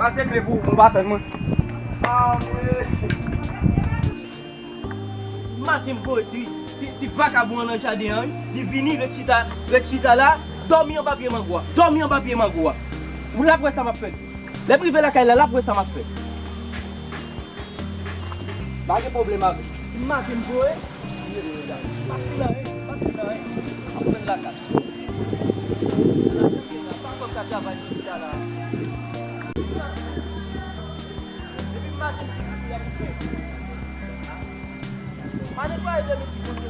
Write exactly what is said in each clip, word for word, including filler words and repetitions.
Pase kle pou ou, m pa tann mwen. Maten m voye ti, ti, ti vakabon an nan jaden an, wi. Li vini, ret chita, ret chita la, dòmi anba pye mango a. Dòmi anba pye mango a. Ou l ap wè sa m ap fè. Lè m rive lakay la, l ap wè sa m ap fè. Pa gen pwoblèm avè l. Maten m voye. M ap di l anyen, m ap di l anyen. M ap pran l lakay. Pa kòb ka travay jodi a la. Depi maten m di l y ap fè. Pa netwaye de mil ki konte.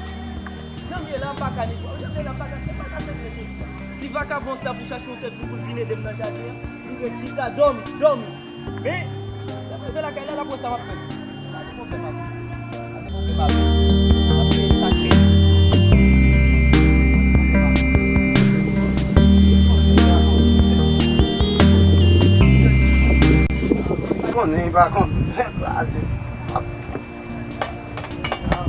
Janvye la, m pa ka netwaye. Janvye la, m pa ka, se pa ka se vre nèg sa. Ti vakabon sa pou chache yon tèt pou l vin ede m nan jaden an. Li ret chita, dòmi, dòmi. Men, lè m rive lakay la, l ap wè sa m ap fè. Pa gen pwoblèm avè l. Pa gen pwoblèm avè l. M ap peye sa chè. Konnen, pa konnen. Kraze.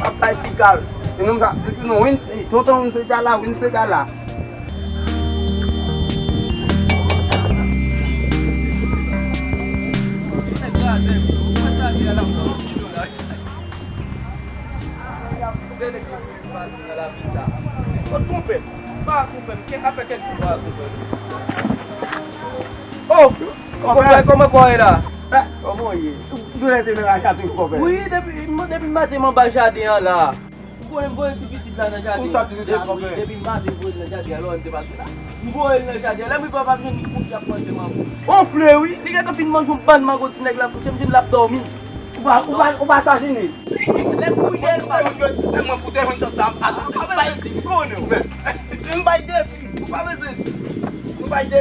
Ap bay ti kal. E nonm sa, epi non, Win, tonton Win se gala, Win se gala. Kot konpè m? Pa konpè m, kèk afè kèk jou pa konpè m. Oh! Konpè, kòman kò w ye la? Kòman w ye? Jounen te nan racha toujou, konpè. Wi, depi, depi maten m anba jaden an la. Ou konnen m voye ti pitit la nan jaden an. Depi, depi maten m voye l nan jaden an, lè w wè m te pase la. M voye l nan jaden an. Lè m rive, pa jwenn ni kout y ap manje mango. Onfle, wi. Li gentan fin manje yon bann mango ti nèg la kouche, m jwenn l ap dòmi. Ou pa, ou pa, ou pa sajine. Lè m kouri dèyè l, ou pa. Lè mwen pou te jwenn chans sa, m pa, m pa, m pa, m pa, m pa, m pa, m pa, Ou pa bezwen di. M bay de,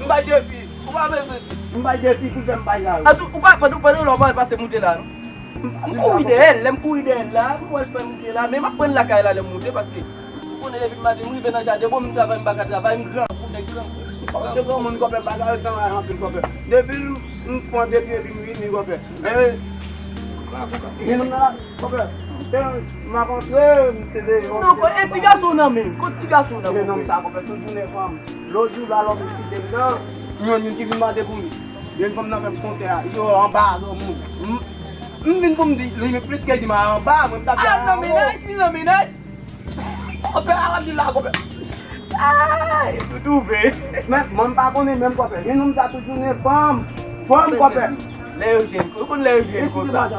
m bay defi. Ou pa bezwen di. M bay defi pou fè m bay la. Atou, ou pa, pandan, pandan w la, ou pa pase moute la, non? M kouri dèyè l, lè m kouri dèyè l la, m wè l fè moute la, men m ap pran l lakay la lè m moute, paske ou konnen depi maten, m rive nan jaden, bon, m travay, m pa ka travay, m grangou, nèg grangou. Se granmoun, konpè, bagay yo travay anpil, konpè. Depi m pran depi epi m vini, konpè. Men, men m nan la. Konpè, m ap antre, m te de. Non, e ti gason nan men m. Kot ti gason nan men m? Men nonm sa, konpè, tout jounen fanm. Lòt jou la, lòt jou kite m nan. Yon moun ki vin mande pou li. Yon fanm nan fè m kontè a. Yo anba granmoun. M, m vin pou m di, li plis ke di m anba, mwen m t ap di a anwo. Al nan mennaj, li nan mennaj. Konpè, a w ap di la, konpè. Ay, doudou ve. Men, mwen m pa konnen menm, konpè. Men nonm sa tout jounen fanm. Fanm, konpè. Lè yo jwenn, ou konn lè yo jwenn konsa.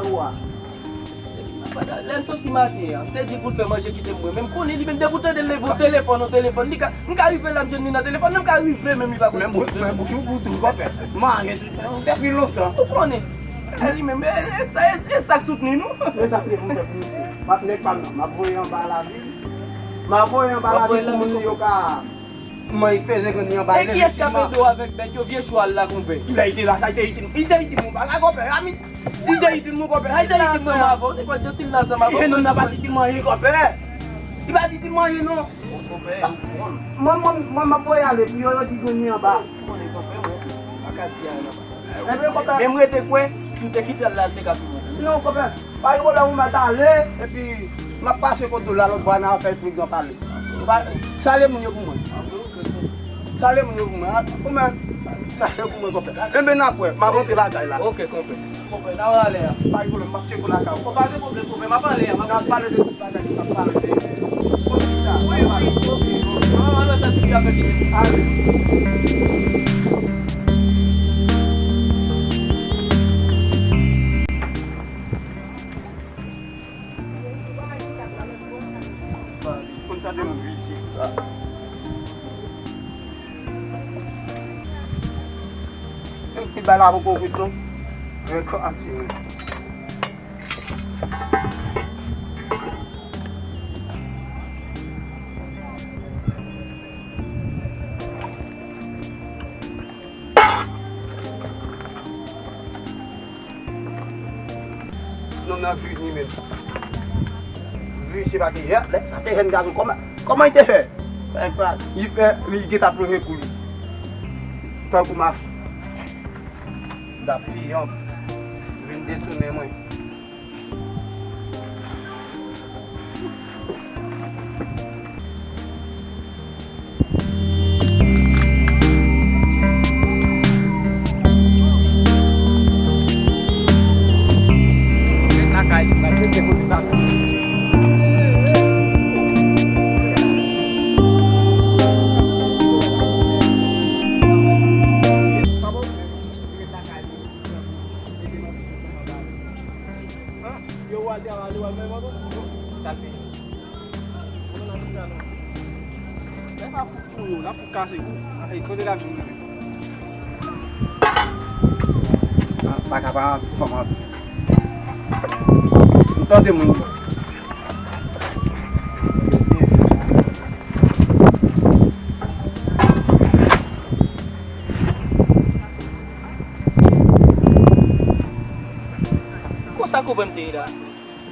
Lè m soti maten an, m te di l pou l fè manje kite m bwè. Men m konnen li menm, depi w tande l leve yon telefòn, yon telefòn, li ka, m ka rive la, m jwenn li nan telefòn, men m ka rive menm, li pa konn. Men bouch, men bouch ou boutou, konpè. Manje, depi lontan. Ou konnen. E li menm, e, e sa, e, e sa k soutni nou. E sa k te pou fè pou misye. M ap nèg pa m nan, m ap voye anba lavil. M ap voye anba lavil pou moun yo ka. Kòman y fè zen grenn li anba. E kiyès k ap ede w avèk bèt yo, vye chwal la, konpè? Li te la, sa, li te itil, li te itil mwen bagay, konpè. Ami, li te itil mwen, konpè. Sa, li te itil mwen. Li pa t itil mwen, konpè. Li pa t itil mwen, non. Mwen, mwen, mwen, m ap voye ale, pou yo, yo di grenn li anba. Enben, konpè. Men m rete kwè, si w te kite l la, l te ka pi bon. Non, konpè. Pa gen pwoblèm, ou mèt ale, epi m ap pase kote w la lòt fwa, n a fè pli gran pale. Salye moun yo pou mwen. Salye moun yo pou mwen. Kòman? Salye pou mwen, konpè. Enben, n ap wè. M ap rantre lakay la. Ok, konpè. Konpè, n a ale a. Pa gen pwoblèm, m ap tcheke w lakay ou. Pa gen pwoblèm, konpè. M ap ale a. M ap pale de tout bagay ki m ap pale de. Wi, wi, ok, ok. An, an, sa ti pi avèk li. Ale. Konn tande yon mizik sa. Yon ti bagay la poko kwit non. Men kòmanse wi. Non, nan vi ni menm. Vi se pa te yè, lè sa te jèn gason, kòman, kòman li te fè? Li fè, li gentan plonje kou li. Tankou mafya. M t ap piyan, vin detounen mwen. Mwen N ap fout touye w, n ap fout kase kou. Ay, kote l ap jwenn nan men? Ah, pa ka pa fè m anvi. M tande moun. Konsa konprann te ye la.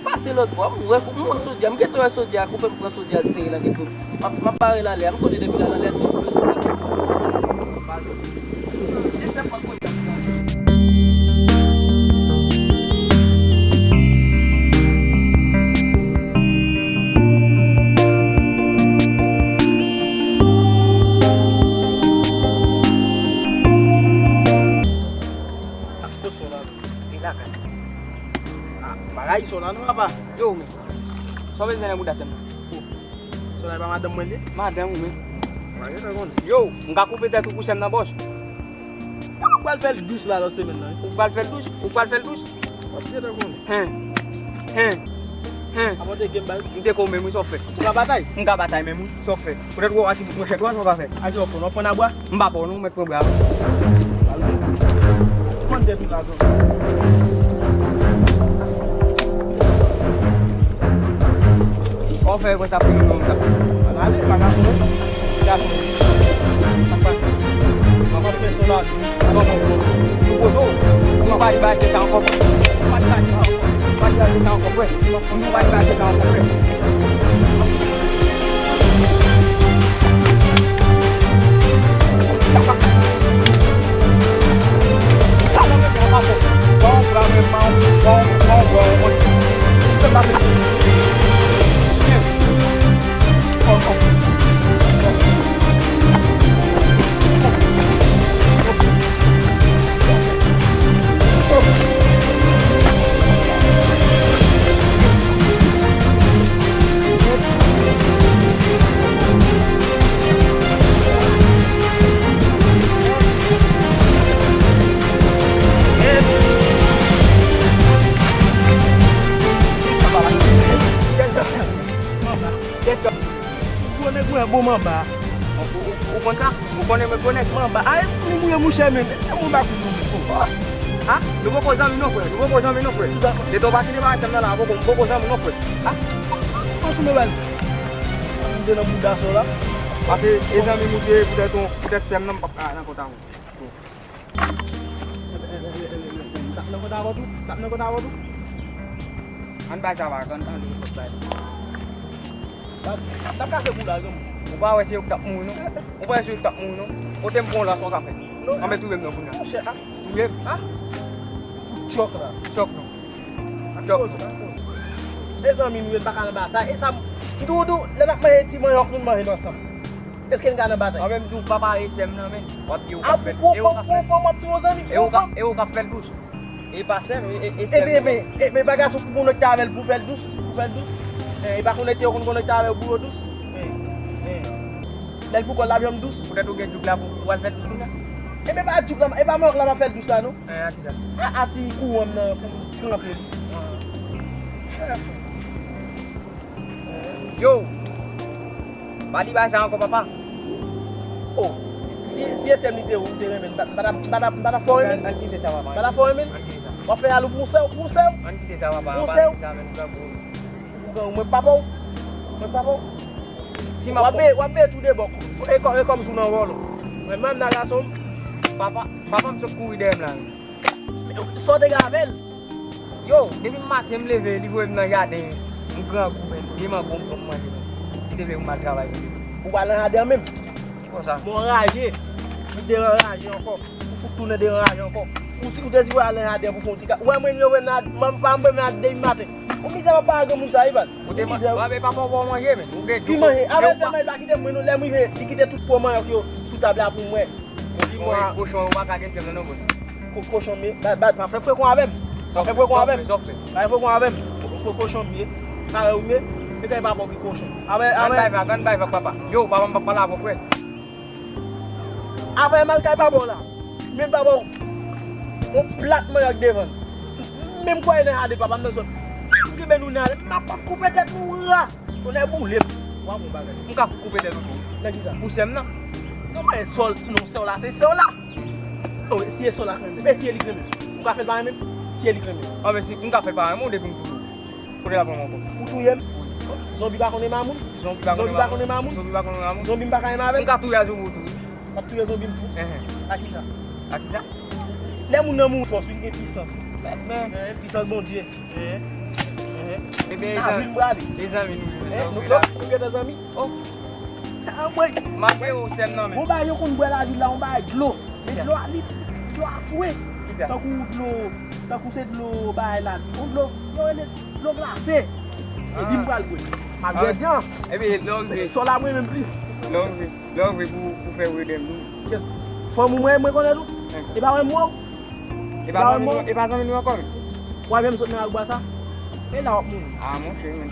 Pase lòt bò, m wè, m wè sodyè, m gentan wè sodyè a, koupe m pran sodyè a, l sere nan geto. M ap, m ap bare l anlè a, m konnen depi l al anlè, tout bezwen. Se sèlman konnen. Li lakay. Ah, bagay sa la non, papa. Yo, men. Sa w bezwen nan bouda sè m nan? Oh. Sa la e pa madanm mwen li? Madanm ou men. Bagay sa konnen. Yo, m ka koupe tèt ou pou sè m nan bòs. Ou pral fè l dous la lòt semèn nan. Ou pral fè l dous? Ou pral fè l dous? W ap gentan konnen. Hen. Hen. Hen. Apòte ke m baz. M te ko menm wi, sa w fè? Ou ka batay? M ka batay menm wi, sa w fè? Poutèt ou wè w a ti bout mwen chèt, w a sa w ka fè? Aji w ap pran, w ap pran nan bwa? M pa pran non, mèt pran bwa. Konn tèt ou la, zòt. Kòman fè konsa pou nou menm sa? Al ale, pa ka fè. Sa fè. Sa pase. Mwen pa fè son la. Mwen pa fè. Nou poze w. Nou pa di bagay sa ankò. Pa di bagay sa ankò. Pa di bagay sa ankò, frè. Nou pa di bagay sa ankò, frè. Gwo nèg mwen bon manba. Ou, ou, ou konn sa? Ou konnen mwen gwo nèg manba. A, èske nou mouye mouche menm? Èske nou ba kou nou? Ha? Nou poko zanmi non, frè. Nou poko zanmi non, frè. Depi w pa kite bagay sa nan la, poko, poko zanmi non, frè. Ha? Ann sou men baz. Ann de nan bouda sa la. Pase e zanmi m ou te ye poutèt ou, poutèt sè m nan, m p ap ka nan kont avè w. Tap nan kont avè w tou? Tap nan kont avè w tou? Ann bay sa va, ann tande repons bay. Tap, tap kase kou la, granmoun. Ou pa wè se yo k t ap mouri non? Ou pa wè se yo k t ap mouri non? Kote m pran w la, sa w ka fè? Anben touye m non kounye a. Monchè, a. Touye m. A? Pou tchòk la. Tchòk non. Tchòk non. E zanmi nou ye, n pa ka nan batay. E sa, m di w, di w, lè n ap manje ti manyòk, nou manje l ansanm. Èske n ka nan batay? Anben m di w, papa e sè m nan, men. W ap di ou ka fè l. A, pou, pou fanm, pou fanm w ap touye yon zanmi, pou fanm. E ou ka fè l dous. E pa sè m, e, e, e sè m. Ebyen, ebyen, ebyen, pa gason pou konekte avè l pou fè l dous, pou fè l dous. E, e pa konekte yo konn konekte avè yo pou yo dous. E, e. Lè l pou kò l, l ap janm dous. Poutèt ou gen djouk la pou, pou w al fè l dous kounye a. Ebyen, pa djouk la, e pa manyòk la m ap fè l dous la, non. E, a kisa? A, a ti kouran m nan pou m tranpe li. Yo! Pa di bagay sa ankò, papa. Oh, si, si e sè m li te, ou te renmen, m pa, m pa t ap, m pa t ap, m pa t ap fè w renmen? Ann kite sa, papa. M pa t ap fè w renmen? Ann kite sa. W ap fè jalou pou sè w, pou sè w? Ann kite sa, papa. Pou sè w? Ann kite sa, men nou pa pou. Ou gen, mwen papa w. Mwen papa w. Si m ap w ap peye, w ap peye tou de bò. E kò, e kòmsi w nan wòl ou. Mwen menm nan gason m. Papa, papa m sot kouri dèyè m la. Sa w te gen avè l? Yo, depi maten m leve, li voye m nan jaden, m grangou, men de mango m pran m manje, men li te vle pou m al travay pou li. Ou pral nan jaden an menm? Ki konsa? Mwen anraje. Ou deranraje ankò. Ou fout tounen deranraje ankò. Ou si, ou te sipoze al nan jaden pou fè yon ti ka. Ou wè mwen, yo wè m nan, m pa, m pa, m pa depi maten. Ou mizè m ap pale granmoun sa, wi, baz. Ou te manje, papa w ba w manje, men. Ou gen djouko. Ki manje? Avè l fè manje, pa kite m, mwen non, lè m rive, li kite tout po manyòk yo sou tab la pou mwen. Ou di mwen, kochon, ou pa ka gen sè m nan, non, bòs. Ko-, kochon m ye. Ba, ba, pa fè frekon avè m. Pa fè frekon avè m. Pa fè frekon avè m. Ko-, ko-, kochon m ye. Parèy ou m ye. E kay papa w ki kochon. Avè, avè. Ann bay vag, ann bay vag, papa. Yo, papa m p ap pale avè w, frè. Avè m al kay papa w la. Men papa w, yon plat manyòk devan l. Menm kwè nan jaden papa m nan sòt. M kenbe nou nan jaden. M ap koupe tèt nou ra. Tonnè boule m. W ap yon bagay. M ka koupe tèt ou tou. Nan ki sa? Pou sè m nan. Non, men sè w, non, sè w la, se sè w la. Oh, si e sè w la k renmen. Men si e li k renmen. Ou ka fè l pa renmen m? Si e li k renmen. Ah, men si, m ka fè l pa renmen w depi m touye w. Kote l ap renmen w ankò? Ou touye m? Zonbi pa konn renmen moun? Zonbi pa konn renmen moun? Zonbi pa konn renmen moun? Zonbi m pa ka renmen avè l? M ka touye a zonbi w tou. W ap touye zonbi m tou? Enhen. A ki sa? A ki sa? Lè moun nan mouri fòs, wi, li gen pisans. Men, men. Enhen, pisans Bondye. Enhen. Enhen. Ebyen, e zanmi nou ye. Enhen, nou, nou gentan zanmi. Oh. Ah, mwen. Malgre ou sè m nan men. Bon, bagay yo konn bwè lavil la, yon bagay dlo. Men dlo a, li, dlo a fre. Ki sa? Tankou dlo, tankou se dlo bagay la. Yon dlo, yo rele dlo glase. Epi m pral bwè. M ap jèjè. Epi lè w rive. Sè w la mwen menm plis. Lè w rive, lè w rive pou, pou fè wè dèm tou. Yes. Fanm ou mwen, mwen konnen tou. E pa mwen m wè w. E pa zanmi nou, e pa zanmi nou ankò menm. W ap janm sot nan Agba sa? E la w ap mouri. Ah, monchè, men.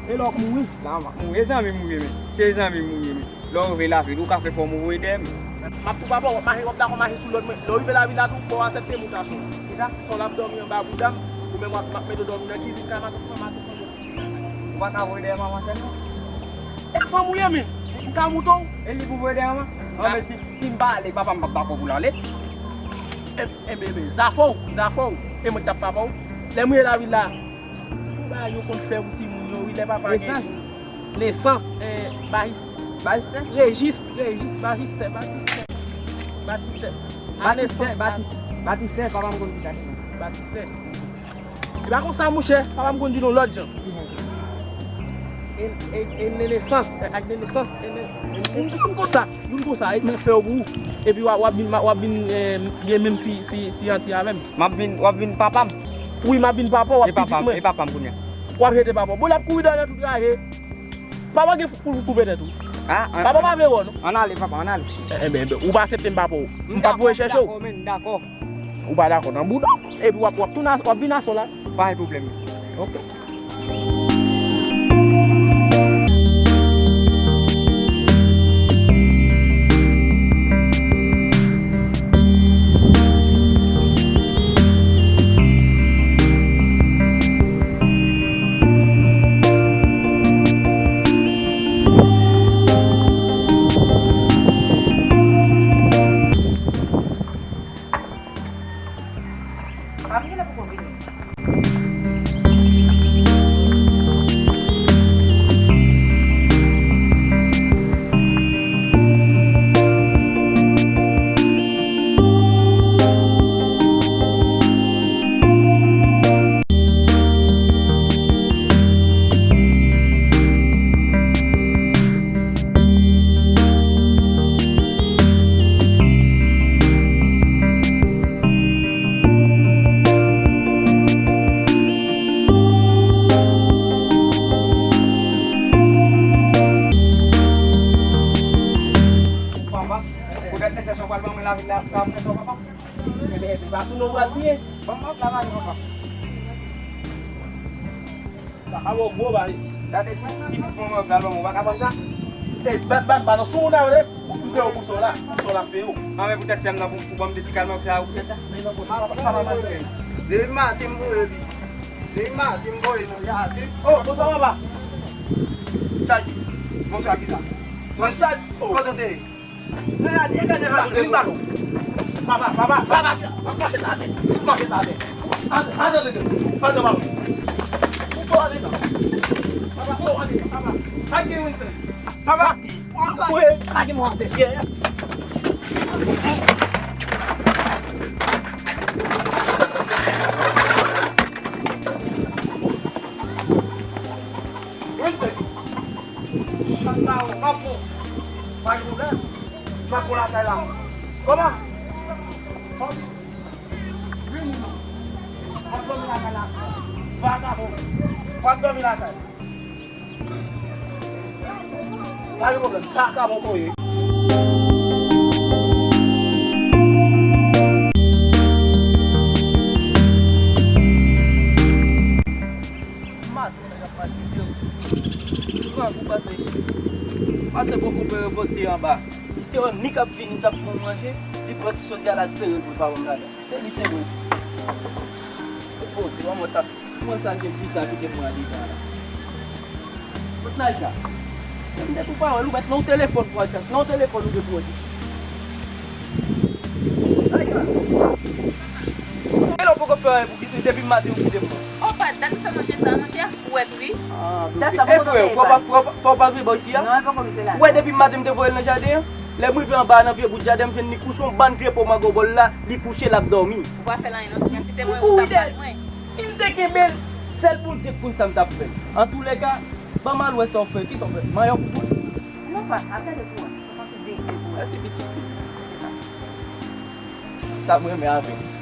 E la w ap mouri. La, m ap mouri. E zanmi m ou ye, men. Se zanmi m ou ye, men. Lè w rive lavil, ou ka fè fò m ou voye dèyè m. M ap tou papa, w ap mache, w ap dakò mache sou lòd mwen. Lè w rive lavil la tou, fò w aksepte moute a sè w. Ki sa? Sè w la ap dòmi anba bouda m. Ou menm w ap, m ap mete w dòmi nan kizin kay matant mwen, matant mwen. Ou pa ka voye dèyè manman sè m non. E fanm ou ye, men. M ka moute w. E li pou voye dèyè manman? Non, men si, si m pa ale, papa m p ap dakò pou l ale. E, e bebe, zafè w, zafè w. E mwen k t ap papa w. Lè m ye lavil la, yon bagay yo konn fè pou timoun yo, wi, lè papa gen nesans, eh, bajis-, bajistè? Rejis, rejis, bajistè, batistè. Batistè. A nesans, Batistè, Batistè, papa m konn di sa. Batistè. E pa konsa, monchè, papa m konn di l yon lòt jan. E, e, e ne nesans, e, ak ne nesans, e ne, e, e, youn konsa, youn konsa, e mwen fè yo pou ou. Epi w ap, w ap vin, w ap vin, eh, gen menm si, si, si anti avè m. M ap vin, w ap vin papa m. Wi, m ap vin papa w, w ap pitit mwen. E papa m, e papa m kounye a. W ap jete papa w. Bon, l ap kouri dèyè nan tout raje. Papa gen pou koupe tèt ou. Ah, papa pa vle wè w non. Ann ale, papa, ann ale. Eh, eh, ben, ben, ou pa aksepte m papa w. M p ap voye chèche w. M dakò, men, m dakò. Ou pa dakò nan bouda w. Epi w ap, w ap tounen a, w ap vin a sè w la. Pa gen pwoblèm. Ok. Pa m genlè poko vini. Papa, poutèt nesesè w pral ban mwen lavil la, sa ap fè sa, papa? Enben, enben, pa sou non w pral siyen. Ban m ap travay, papa. Sa ka ba w gwo bay. Gade ti, ti bout mwen mwen pral ban mwen, ou pa ka pran sa? Ey, bat, bat, bat, non, sou moun nan, w fè yo pou sè w la, pou sè w la fè yo. Anben poutèt sè m nan, pou, pou ban m de ti kalman sa, ou poutèt sa? Depi maten m voye li. Depi maten m voye li. Oh, bonswa, papa. Sa ki? Bonswa, ki sa? Bonswa, oh. Kote w te ye? Gade, gade, gade. Vin ba nou. Papa, papa, papa, papa, mache atè. Mache atè. Atè, atè, atè, atè, papa. Ou fò atè, non. Papa, oh, atè, papa. Atè, vin fè. Papa, atè, atè. Yeah. Vin fè. Chat la, w ap bon. Pa gen pwoblèm. M ap bon lakay la. Kòman? Vini non. W ap dòmi lakay la. Vakabon. W ap dòmi lakay. Pa gen pwoblèm. Vakabon pou ye. Maten nèg ap matize wi. Pran kou pase isit. Pase poko pou revolte anba. Misye wè m li k ap vini, m t ap fè yon manje, li pran ti sodyè la, l sere l pou l pa ban m ladan. Se li, se mwen. O, se pa mwen sa, mwen sa gen fi sa kite m pran deja la. Kot Naïka? M te tou pa wè l, ou mèt nan yon telefòn pou al chache, nan yon telefòn ou te pou wè. Ay, sa. Kilè w poko fè anyen pou kite, depi maten ou kite m nan. Opa, dat ou fè manje sa, monchè, fwèt wi. Ah, dat sa e poko fè, fè, fò pa, fò pa, fò pa vin bò isi a. Non, e poko rive la. Ou wè depi maten m te voye l nan jaden an? Lè m rive anba a nan vye bout jaden, m jwenn li kouche yon bann vye po mango bò l la, li kouche, l ap dòmi. Ou pa fè l anyen non, si te mwen ou t ap bat mwen. Si m te kenbe l, sèl Bondye k konn sa m t ap fè. Antoulèka, ban m al wè sa w fè. Kisa w fè? Mayòk ou pou l? Non pa, al gade pou wè. Mwen panse de ide pou wè. Mèsi pitit fi. Sa m renmen avè w.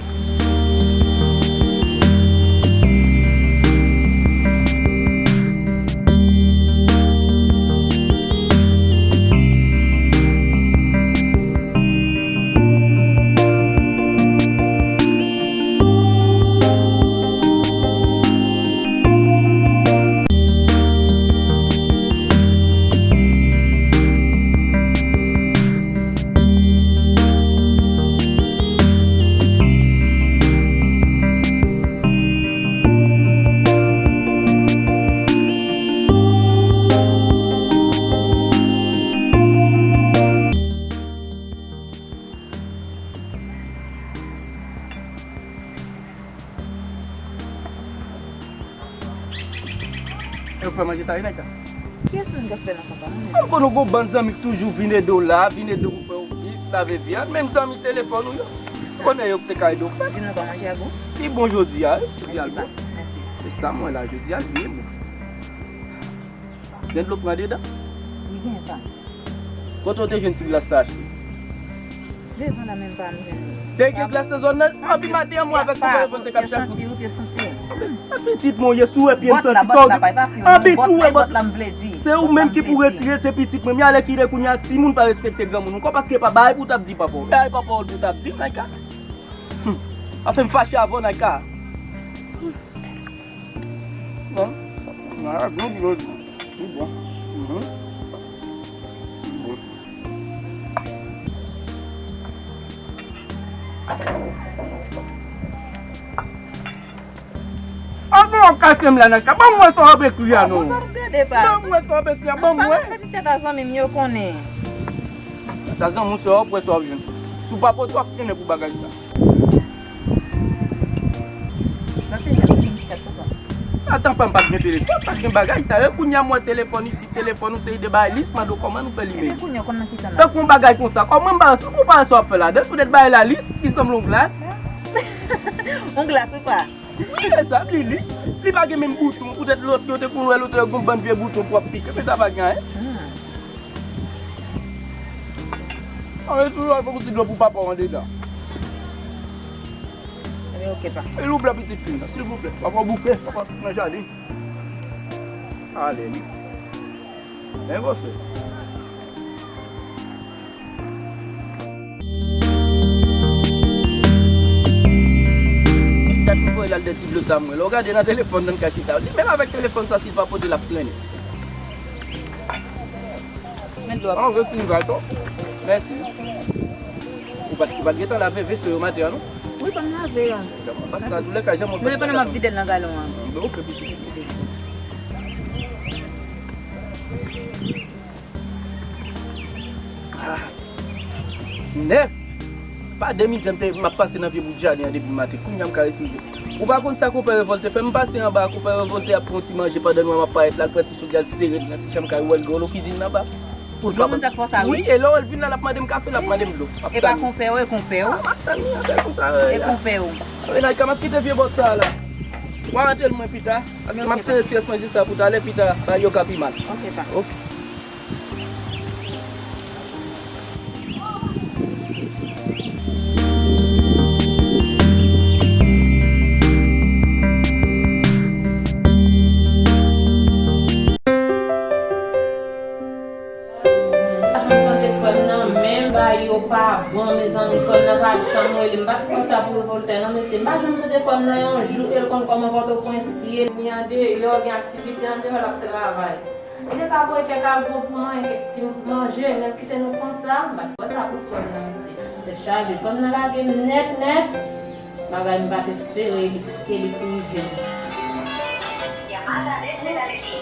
E w fè manje sa wi, Naïka? Kiyès menm k ap fè nan konpa? M konn ou gon bann zanmi k toujou vin ede w la, vin ede w pou fè w vis, lave vyann, menm zanmi telefòn ou yo. Konnen yo k te ka ede w fè. Di nou pa manje a bon? Li bon jodi a, wi. Jodi a l bon. Mèsi. Se sa m wè la, jodi a l byen bon. Gen dlo fre andedan? Wi, gen pa. Kote w te jwenn ti glas sa achte? Devan la menm pa m jwenn li. Te gen glas nan zòn nan? Anpi maten an mwen avèk konpè yo te k ap chache w. Pitit mwen, ou ye sou wè pye m santi sa w di. Anpi sou wè bòt la m vle di. Se ou menm ki pou retire l, se pitit mwen. M ale kite kounye a, timoun pa respekte granmoun ankò paske pa bagay pou w t ap di papa w. Bagay papa w pou w t ap di, Naïka. Hmm. Pa fè m fache avè w, Naïka. Bon. Ah, bon, bon. Li bon. Mhm. Li bon. Ah, bon, w ap kase m la, Naïka. Ban m wè sa w ap ekri a, non. Bon, sa w ap gade pa. Ban m wè sa w ap ekri a, ban m wè. Sa zanmi m yo konnen. Sa zanmi w se w ap wè sa w ap jwenn. Si w pa pote w ap trennen pou bagay sa. Atan pa m pa t gen telefòn, pa t gen bagay sa yo. Kounye a m wè telefòn isit, telefòn ou se ide bay lis, mande w kòman nou fè li menm. Tankou yon bagay konsa, kòman m pa wè sa, ou pa wè sa w ap fè ladan, poutèt bay la lis, ki sanble yon glas. Yon glas ou pa? Wi, e sa, li lis. Li pa gen menm bouton, poutèt lòt yo te konn wè lòt yo gon bann vye bouton pou ap pike, men sa pa gen anyen. Hmm. Ann, sou yo, al fè yon ti dlo pou papa w andedan. Ebyen, oke, pa. Silvouplè, pitit fi m nan, silvouplè. Papa w bouke, papa w nan jaden. Ale, wi. Men vòsè. Dat m voye l al de ti dlo sa mwen. Lè w gade nan telefòn nan ka chita. Li menm avèk telefòn sa, si l pa pote l ap trennen. Men dlo a. Ah, vesi m va to. Mèsi. Ou pa t, ou pa t gentan lave veso yo maten an, non? Wi, pa m lave yo. Paske nan toulèka, jan mwen. Men pandan m ap vide l nan galon an. Bon, oke, pitit. Ah. Nèf. Pa de mizè m te, m ap pase nan vye bout jaden an depi maten. Kounye a m ka resi rive. Ou pa konn sa konpè Revòlte fè? M pase anba, konpè Revòlte ap fè yon ti manje pandan nwa m ap parèt la, l pran ti soudye a l sere l nan ti chanm kay ou wè l gen yon lo kizin anba. Pou l pa ban m. Wi, e lè w wè l vin la, l ap mande m kafe, l ap mande m dlo. E pa konpè w, e konpè w. Ah, m ap tann li, anpè konsa. E konpè w. Renalka, m ap kite vye bòt sa a la. W a rantre l mwen pita, paske m ap sere ti rès manje sa pou talè, pita, bagay yo ka pi mal. Oke, pa. Oke. Ap sipòte frè m nan, men bagay yo pa bon, mezanmi, frè m nan pa janm rele m. M pa t kwè sa pou Revòlte non, mesye. M pa janm tande frè m nan yon jou, e l konn kòman Pòtoprens ye, li andeyò, gen aktivite andeyò, l ap travay. Li te ka voye kèk algon pou mwen, kèk ti manje, men l kite nou konsa, m pa t kwè sa pou frè m nan, mesye. Tèt chaje, frè m nan lage m nèt, nèt. Bagay m pa t espere ke li, ke li pou rive m. Llamada desde la Leti.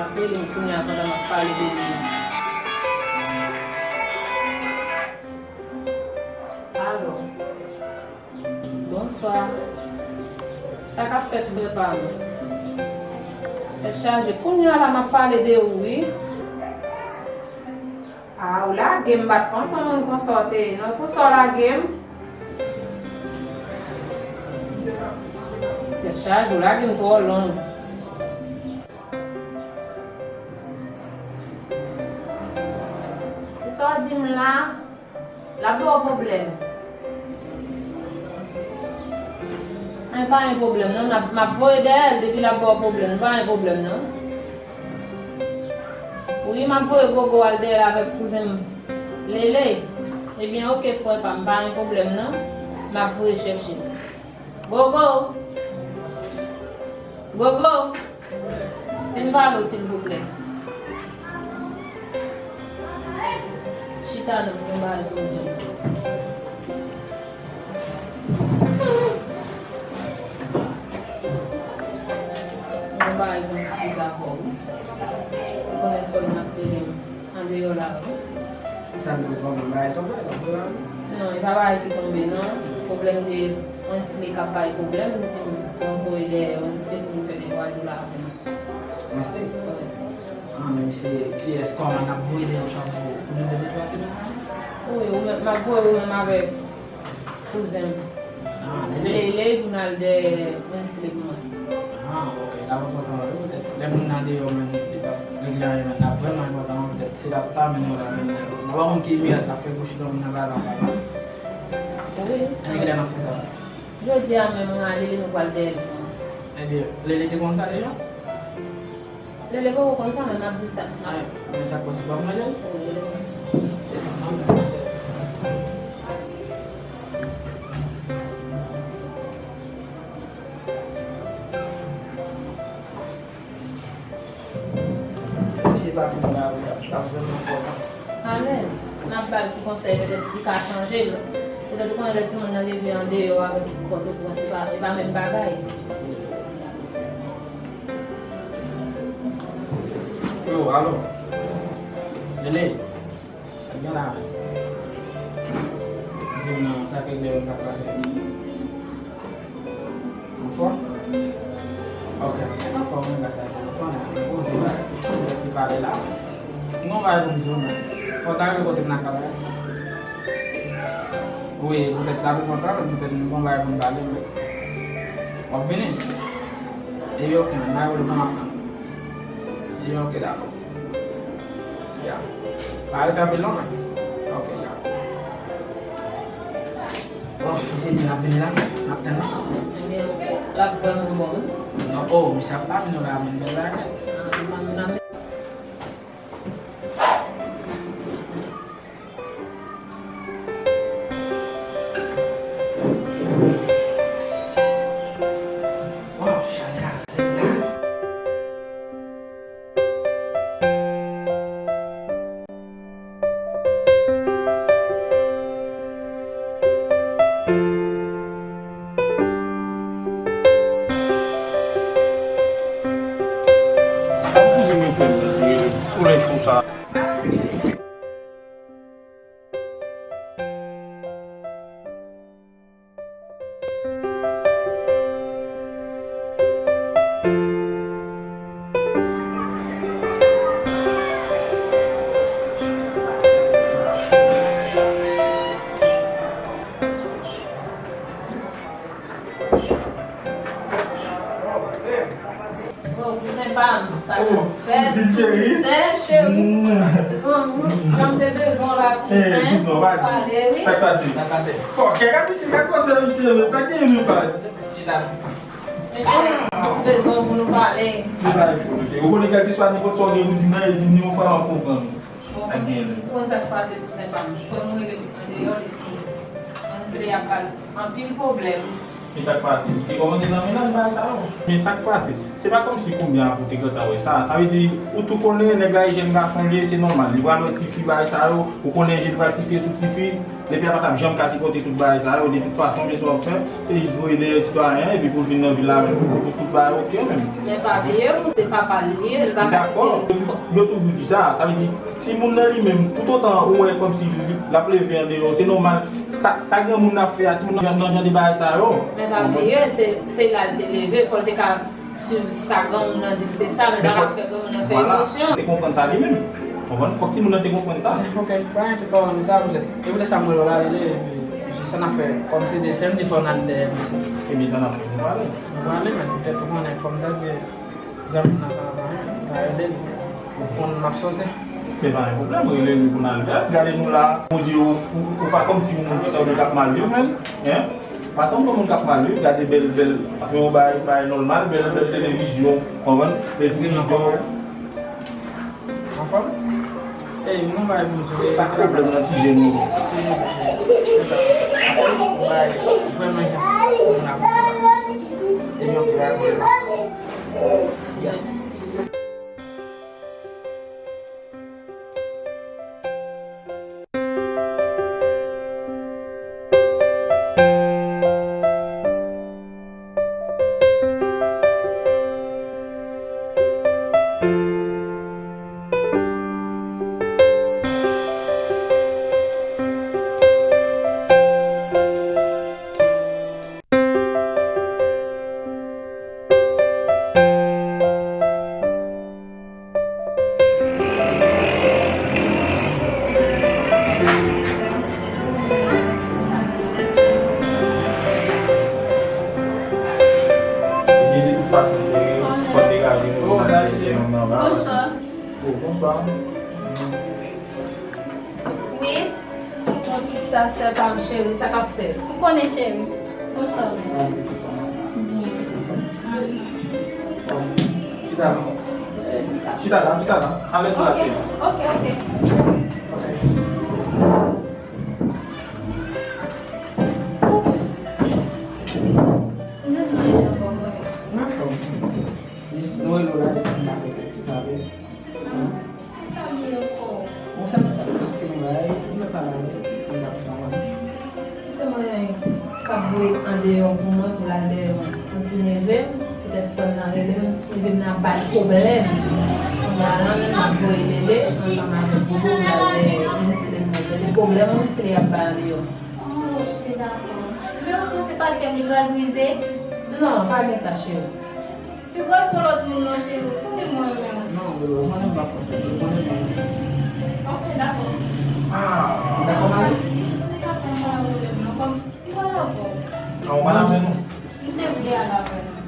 Ap rele m kounye a pandan m ap pale de li. Alo. Bonswa. Sa k ap fèt, frè pa m? Tèt chaje. Kounye a la, m ap pale de ou, wi. A, ou lage m, m pa t panse w moun konsa w te ye, non. Pou sa w lage m? Tèt chaje, ou lage m twò long. Kisa w di m la? L ap ba w pwoblèm. Mwen pa gen pwoblèm non, m ap, m ap voye dèyè l depi l ap ba w pwoblèm, m pa gen pwoblèm non. Wi, m ap voye Gogo al dèyè l avèk kouzen m Lele. Ebyen, oke, frè pa m, pa gen pwoblèm non. M ap voye chèche l. Gogo! Gogo! Vin pale w, silvouplè. Chita non, pou m pale pou w di m. Mwen pa yon sou dakò, wi. Ou konnen fò l ap rele m andeyò la, wi. Sa vle di pwoblèm bagay tonbe, tonbe la, wi? Non, e pa bagay ki tonbe, non. Pwoblèm de Wensley k ap bay pwoblèm, li di m pou m voye dèyè Wensley pou m fè de twa jou la avè l. Wensley? Wi. Ah, men se kiyès, kòman n ap voye dèyè w chak jou pou nou fè de twa semèn la? Wi, ou menm, m ap voye ou menm avèk kouzen m. Ah, Lele. Lele, jounal de Wensley pou mwen. Ah, ok, l ap enpòtan wi, poutèt lè moun nan deyò menm, li p ap regle anyen menm, l ap vrèman enpòtan wi, poutèt se l ap ta mennen w la menm, menm. Mwen pa konn ki mirat l ap fè pou chita moun nan pale anba la. Wi. Ann, kilè n ap fè sa? Jodi a menm, mwen a Lele, nou pral dèyè l pou mwen. Ebyen, Lele te konn sa deja? Lele poko konn sa, men m ap di l sa. Ah, men sa k pase, w ap mande l? Wi, Lele. Se sa, m ap mande l. Si misye pa vin la, l ap, l ap vrèman enpòtan. Alèz, n ap ba l ti konsèy, petèt li ka chanje l. Petèt ou konnen lè timoun nan leve andeyò avèk Pòtoprens, se pa, e pa menm bagay. Yo, alo. Lele, sa k gen la? Di m non, sa k regle menm, sa k pase? Anfòm? Ok, anfòm, mwen, gras a Dye, mwen konnen, mwen poze la, mwen ti pale la. Mwen bay pou m di w, men fò w ta rive kote m nan kay la. Wi, poutèt la pou kontan, poutèt mwen gon bagay pou m pale, men w ap vini? Epi ok, men nan rele pou m ap tann. Epi ok, dakò. Ya. Pa rete anpil non, men. Ok, ya. Bon, misye di l ap vini la, n ap tann li. Ebyen, l ap vrèman bon, wi. Non, oh, misye ap la vini la, men bèl bagay. Ah, m, m, m, Waw, Chaya, nèg la. Solèy cho sa. Oh, kouzen pa m, sa k ap fèt, kouzen cheri. Kouzen cheri. Kouzen, jan m te bezwen w la, kouzen. Di m non, pale, wi. Sa k pase? Sa k pase? Fòkè, gade misye, gade kòsè misye, men sa k gen nou pale. Chita. Men cheri, m bezwen w pou nou pale. Ou kèlkeswa nenpòt sa w gen pou di m nan, e di m li yon fwa, m ap konprann ou. Sa k gen la? Ou konn sa k pase, kouzen pa m? Frè m rele m andeyò, li di m Wensley ap ba l anpil pwoblèm. Men sa k pase? Misye kòmanse nan mennaj bagay sa yo. Men sa k pase? Se pa kòmsi kounye a pou te gentan wè sa. Sa vle di, ou tou konnen nèg la e jèn gason li ye, se nòmal. Li pral wè tifi bagay sa yo, ou konnen je l pral fikse sou tifi. Depi a pa t ap janm ka sipòte tout bagay sa yo, de tout fason, men sa w ap fè, se jis voye dèyè sitwayen an, epi pou l vin nan vil la menm, pou tout bagay oke menm. Men pa bliye, ou se papa l li ye, li pa ka kite l. Yo toujou di sa, sa vle di, timoun nan li menm, toutotan ou wè kòmsi li, l ap leve andeyò, se nòmal, sa, sa granmoun nan ap fè a, timoun nan, nan jan de bagay sa yo. Men pa bliye, se, se la l te leve, fò l te ka swiv sa granmoun nan di l se sa, men pa ka fè granmoun nan fè emosyon. Te konprann sa li menm. Konprann? Fòk timoun nan te konprann sa. Fòk bagay tout pawòl sa, poutèt, e poutèt sa mwen la, li, jis sa n ap fè, kòm se de sèm, de fò n al dèyè misye. Ebyen, sa n ap fè, nou prale. Nou prale, men poutèt ou konnen, fò m ta di, zanmi nan sa va, sa ede l. Ou konn m ap sote. Se pa yon pwoblèm, rele li pou n al dèyè l. Gade nou la, ou di ou, ou, ou pa kòmsi yon moun ki sanble k ap mal viv menm, en? Pa sanble yon moun k ap mal viv, gade bèl, bèl, yon bay, bay nòmal, bèl, bèl televizyon, konprann? Bèl ti rido. Anfòm? Ey, mwen bay pou se sa k pwoblèm nan ti jèn yo. Se sa. Anfòm, bay, vrèman jan se moun ap. E yon bagay. Bonswa. Wi. Bon, sista, sè pa m, cheri, sa k ap fèt? Ou konnen, cheri. Bonswa. Chita la. Chita la, chita la. Alèz la. Ok, ok, ok. Jis nou rele w la depi m pa fè ti pale. Kisa m ye ankò? Bon, sa nou ta paske nou bay, nou pa la, nou pa sa mwen. Se mwen k ap voye andeyò pou mwen, pou l al dèyè mwen. Kontinye vle m, poutèt frè m nan rele m, epi m nan bay pwoblèm. Kounye a la menm, m ap voye Lele ansanm avèk Bobo pou l al dèyè Winsline mwen. Lele pwoblèm Winsline y ap bay andeyò. Oh, ok, dakò. Men ou panse pa kè m li pral brize? Non, pa gen sa, cheri. Pi gwo l pou lòt moun nan, cheri, ou konnen mwen renmen w. Non, bebe, ou konnen m pa fòse, ou konnen m pa fòse. Ok, dakò. Ah. Ou dakò, mari? Ou pa fè m pa pwoblèm, non, kòm m pral avè w. Ah, ou pral avè nou? M te vle al avè nou.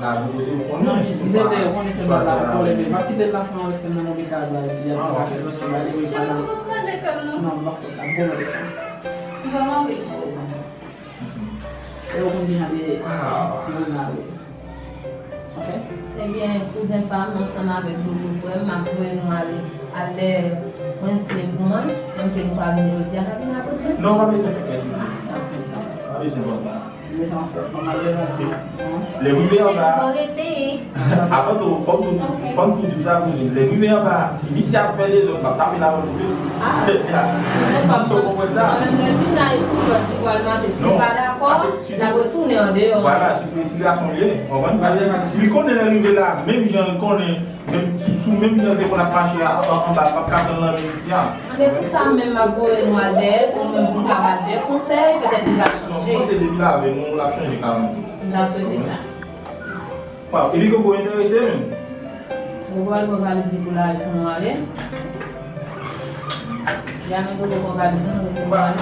La, nou se ou konnen. Non, jis m te vle konnen se m pral avè w, m ap kite l ansanm avèk sè m nan lopital la, ti a, m ap fè dosye, m ale, wi, pa la. Cheri, ou poko kraze kè m, non. Non, m pa fè sa, m pwomèt ou sa. M pral anvoye. E ou konn ki jan de moun la ye. Ok? Ebyen, kouzen pa m, ansanm avèk Bobo frè m, m ap voye nou ale. Alè, Winsline pou mwen, menm ke nou pa vin jodi a, n ap vin apre demen. Non, pa bezwen fè kè sote. Pa bezwen pran. Men sa m ap fè, m ap al devan. Lè rive anba. Avan tou, fò m tou, fò m tou di w sa, kouzin. Lè rive anba, si misye ap fè dezòd, m ap tape l avè l tou. Ah, se pa sa w konprann sa? Mwen menm, lè vin la, e sou lòd li pral mache. Si l pa dakò, l ap retounen andeyò. Vwala, sitou ti gason li ye, w konprann? Si l konnen lè rive la, menm jan l konnen, menm sou menm jan l te konn ap mache a, an, anba, m ap ka tann nan men misye a. Anben, pou sa menm, m ap voye nou al dèyè, pou menm pou n ka ba l de konsèy, petèt li va chanje. Non, m panse depi l avè nou, l ap chanje kanmenm. M ta swete sa. Waw, epi Gogo enterese menm. Gogo al pran valiz li pou l al pou nou ale. Li a menm Gogo pran valiz li pou nou ale.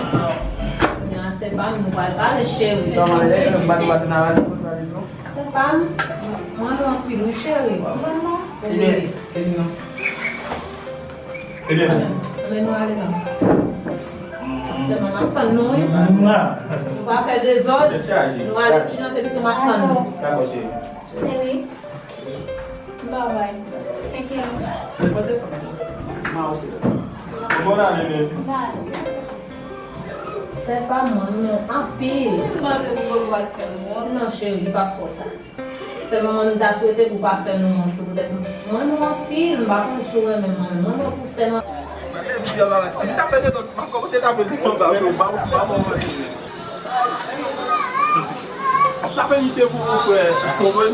Kounye a se pa m, nou pral pale, cheri. Kòman l ye? M pa t wè nan valiz, pran valiz non. Se pa m, mwen renmen anpil wi, cheri. Vrèman. Wi. Ebyen, Ebyen. Anben, anben nou ale non. Sèlman m ap tann nou, wi. Nou pa fè dezòd. Nou ale silans epi tou m ap tann nou. Dakò, cheri. Cheri. Bye bye. Thank you. Mwen osi. Bon ale, men. Bye. Se pa mwen, non, anpil. M pa vle pou Gogo al fè m wont. Non, cheri, li pa fè w sa. Sèlman mwen, m ta swete pou w pa fè nou wont tou, poutèt mwen, mwen renmen w anpil, m pa konn si w renmen mwen, mwen renmen w pou sè m. Gade misye la, si misye ap fè dezòd, m ap kòmanse tape l anba, frè, m pa, m pa bon manti. M ap tape misye pou ou, frè. Konprann?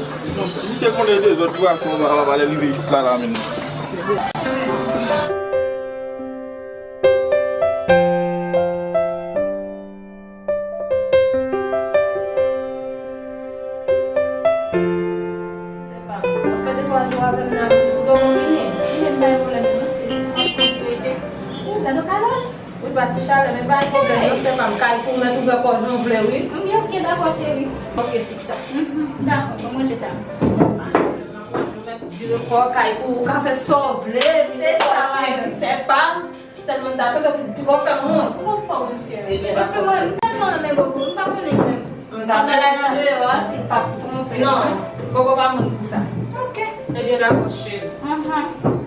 Si misye konnen dezòd, li pral fè anba, anba, lè l rive isit la, la menm. Se pa. Fè de twa jou avè m nan, si w konbine. Li menm pa gen pwoblèm, non, se wi, gade w kalòl. Wi, pati chalè, men pa gen pwoblèm, non, se pa. M kay pou mèt ouvè kò jan w vle, wi. Wi, ok, dakò, cheri. Ok, sista. Mhm, dakò, bon manje sa. Vire kò kay pou ou ka fè sa w vle, vire kò se pa. Sèlman m ta swete pou poko fè m wont. Ou konn fò, monchè. Ebyen, paske mwen, m tèlman renmen Gogo, m pa konnen menm. M ta swete sa. Nan deyò a, se pa pou mwen. Non, Gogo pa moun pou sa. Ok. Ebyen, dakò, cheri. Ahan.